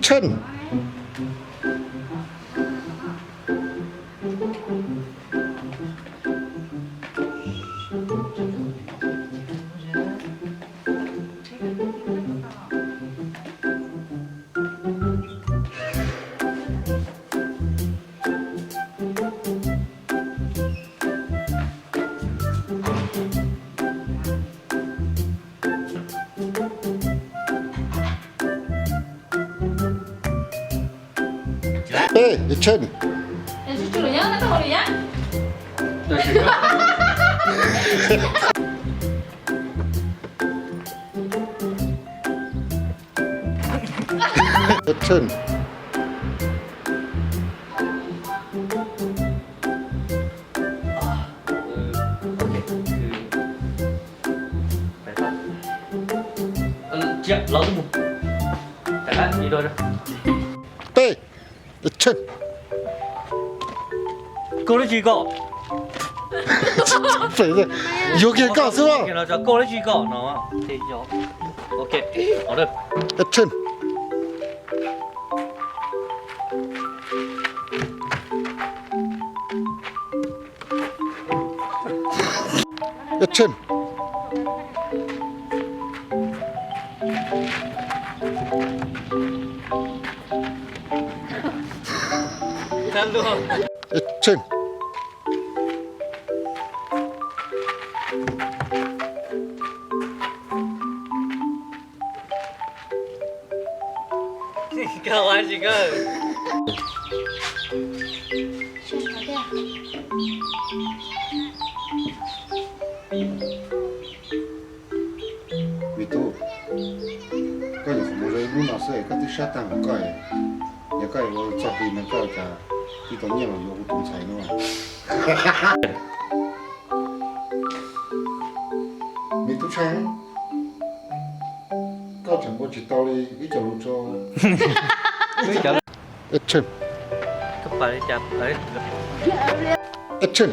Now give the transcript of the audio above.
Action. Peb, action. Action. Peb, action. Koj lub tsis koj. Yuav kiag koj xwb. Koj lub tsis koj no. Ok. Action. Action. Action. Me tub, koj nyuam qhuav mus zoo ib hnub no xwb koj twb sab tag npaum koj, yog koj ua txog hli no koj cas tsis tau nyiaj los yuav kuv tus ntxhais no. Me tub Tsheej, koj tseem ua tsis tau li ib co lus tso. Action. Action.